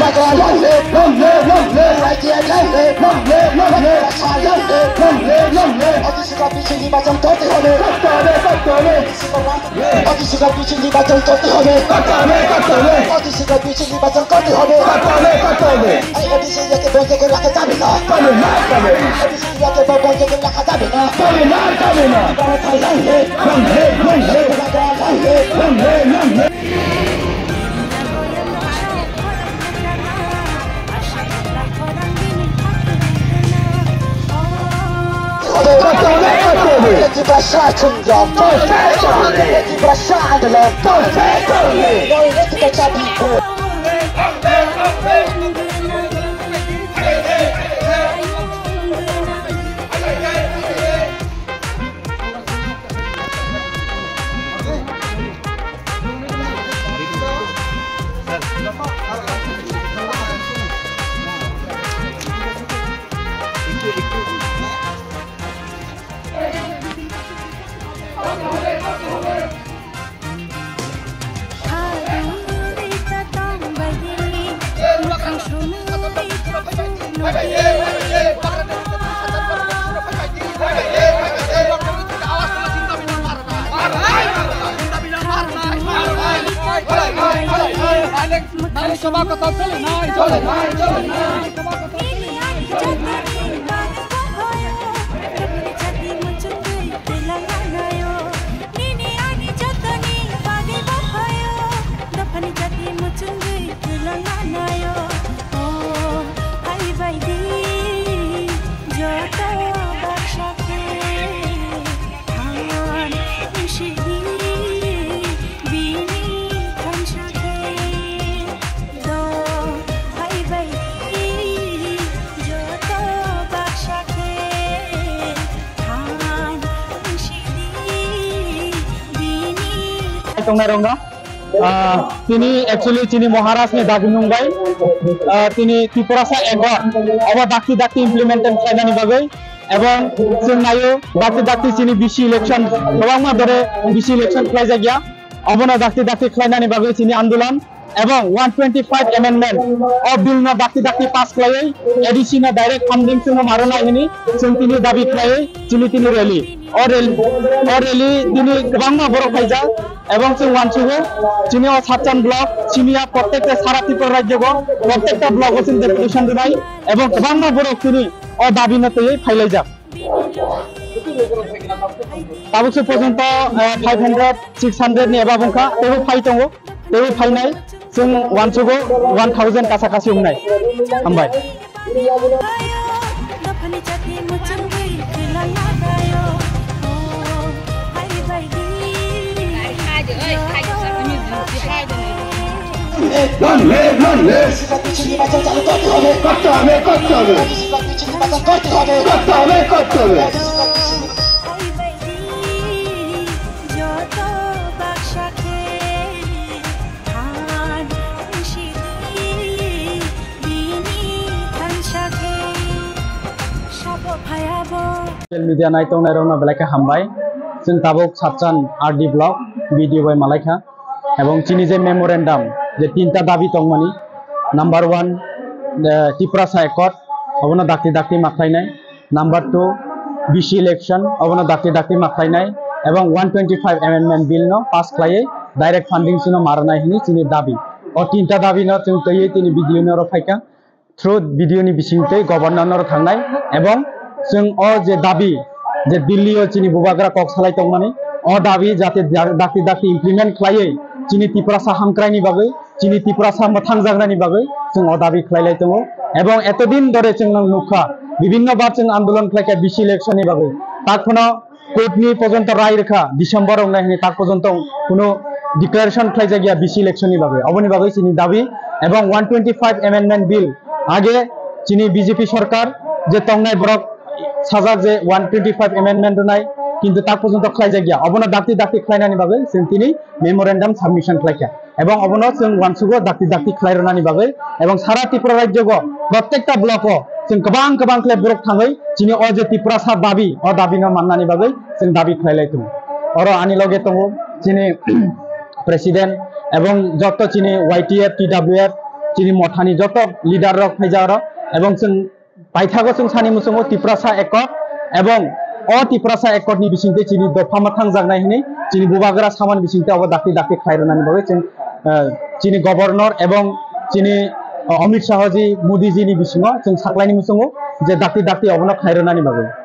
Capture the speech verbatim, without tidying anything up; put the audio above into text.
Long live, long live, long live, long live, long live, long live, long live, long live, long live, long live. O D C ka bichi nirbachan korte hobe. Korte hobe, korte hobe. O D C ka bichi nirbachan korte hobe. Korte hobe, korte hobe. O D C ka bichi nirbachan korte hobe. Korte hobe, korte hobe. এই এডিসি এরিয়াকে বন্ধ করে রাখা যাবে না। যাবে না, যাবে না। এডিসি এরিয়াকে বন্ধ করে রাখা যাবে না। যাবে না, যাবে না। Long live, long live, long live, long live, long live. Tongnai rok no, ah, tini actually chini Maharaj ni dagi nung bai, ah, tini Tiprasa Accord obo dakti dakti implementation khlainani bagwi ebong chwng naio dakti dakti chini B C election kwbangma dore B C election khlaijakya, obono dakti dakti khlainani bagwi chini andolon ebong one twenty five amendment o bill no dakti dakti pass khlaiwi A D C no direct funding chwngno marwnai hwnwi chwng tini dabi khlaiwi chini tini rally. O rally, o rally tini kwbangma borok phaijak ebong chwng uansugo chini o Satchan block chini ya prottekta sara Tripura rajyo go prottekta block o chwng deputation rwnai ebong kwbangma borok tini o dabi no twiwi phailaijak. Tabuk se porjonto, eh, five hundred, six hundred ni above wngkha, teibo phai tongo, teibo phainai, chwng uansugo one thousand kasa kasi wngnai. Hambai. Long live, long live. করতে হবে, করতে হবে। করতে হবে, করতে হবে। Social media naitongnai rokno belai khe hambai. Chwng tabuk Satchan R D block B D O bai malaikha. Ebong chini je memorandum, je tinta dabi tongmani, number one, eh, Tiprasa Accord, obono dakti dakti ma khlainai. Number two, B C election, obono dakti dakti ma khlainai. Ebong one twenty five amendment bill no pass khlaiwi direct funding chwngno ma rwnai hwnwi chini dabi. O tinta dabi no chwng twiwi tini video no oro phaikha. Through video ni bisingtwi governor no thangnai ebong chwng o je dabi je Delhi o chini bubagra kok salai tongmani o dabi jate da-, dakti dakti implement khlaiwi chini Tiprasa hamkraini bagwi chini Tiprasa mwthangjaknani bagwi chwng o dabi khlailai tongo ebong etodin dore chwng nukha bibinno bar chwng andolon khlaikha B C election ni bagwi tak phano court ni porjonto rai rwkha December wngnai hwnwi tak porjonto kuno declaration khlaijakya B C election ni bagwi. Oboni bagwi chini dabi ebong one twenty five amendment bill age chini B J P sorkar je tongnai borok sajak je one twenty five amendment rwnai kintu tak porjonto khlaijakya. Obono dakti dakti khlainani bagwi chwng tini memorandum submission khlaikha. Ebong obono chwng uansugo dakti dakti khlai rwnani bagwi ebong sara Tripura rajyo go prottekta block o chwng kwbang kwbang khlai borok thangwi chini o je Tiprasa dabi o dabi no mannani bagwi chwng dabi khlai lai tongo. Oro ani loge tongo chini president ebong joto chini Y T F, T W F, chini mothani joto leader rok phaijak rok, ebong chwng paithago chwng sani muchungo Tiprasa Accord, ebong o Tiprasa Accord ni bisingtwi chini dopha ma thangjaknai hwnwi chini bubagra samani bisingtwi obo dakti dakti khlai rwnani bagwi chwng, eh, chini governor ebong chini, eh, Amit Shah ji, Modi ji ni bisingo chwng saklaini muchungo je dakti dakti obono khlai rwnani bagwi.